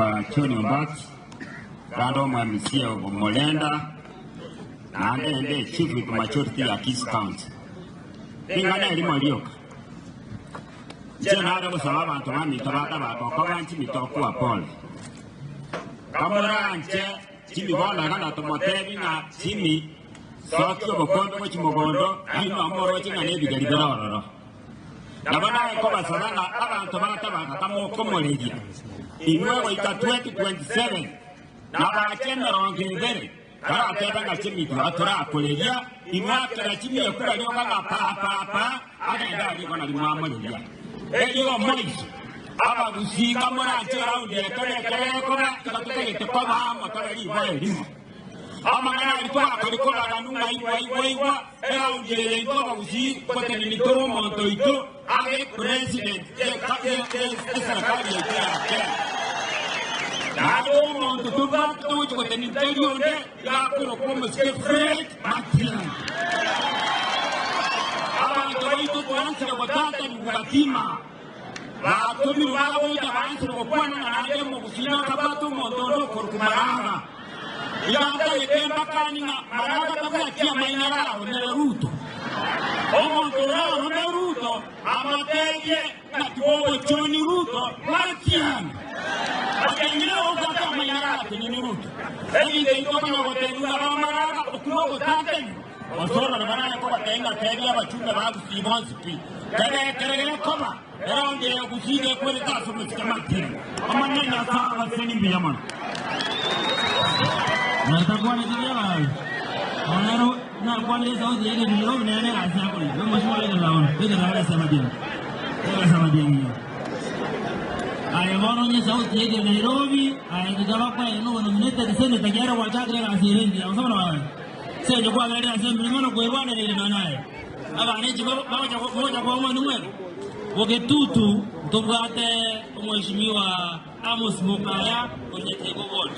nkorokwa John Ombati, naende omo-MCA o Bomorenda, naende inde Chief Whip Majority ya Kisii County. Ring'ana erimo rioka, inche nare gosaba abanto baminto batabaka okoba nchimito okwa pole. Kamoranche Jimmy bono iga natomotebi ng'a Jimmy, sokia obokombe gochia mogondo, nainwe nomoroche ng'a nebigeri bire ororo. Nabo naye nkobasaba ng'a abanto batabaka kamokomoreria inwe goika 2027, nabache emerongo ebere, karatebe ng'a Jimmy tiga torakoreria, inwe akera Jimmy ekura rioka ng'a pa pa pa, agende aria igo nario mwamoreria. Erio omoiso, abagusii kamoranche eraundi ekero ekero gekoba, tiga totagete koba amo tobe riboa erimo. Amang'ana aria twakori kobaganwa ng'a igwa igwa igwa, eraundi eye intwe abagusii ngoteneni tore omonto oito abe president y'eserekari yaito ya Kenya. Naende omonto tobwate togochi gotenenia teri onde iga akorokwa omosike Fred Matiang'i. Abanto baito twansire gotantanigwa gatima. Batomirwe bagocha baansire gokwana ng'a naende omogusii nakabwate omonto onde okorokwa Maraga. Iga ntagete mbakani ng'a Maraga tabwati amaino araromere Ruto. Omonto orarome Ruto amatebie ng'a tiga obochoni Ruto Matiang'i. Matiang'i nere obwate amaino aratenene Ruto. Ebinto ebi tokona gotebigwa naba Maraga okwo nogotantanigwa. Gose orore baraye kobatebia ng'a tebia abachumbe ba Gusii bonsi pi, kebe ekero gekoba, eraundi eye Gusii gekwerete ase omosike Matiang'i. Omonene Nyasae abaseni mbuya mono. Natakwaneti buya baye. Nero nakwanire esauti ya egetunwa nere egasi akorire. Omochie oye ekerero ekerero ase amatiang'i. Ase amatiang'i. Aye bono onye esauti ya ekerero Nairobi, aye tiga bakoe nobonominated senator kiagera gwachakire egasi ere engiya. Gose bono baye. Ase engencho kwaberire ase emeremo na kwerwanereire nonya naye. Abana echi bagocha gocha koa omwana omweka. Bogetutu ntobwate omweshimiwa Amos Mokaya o Nyatego Ward.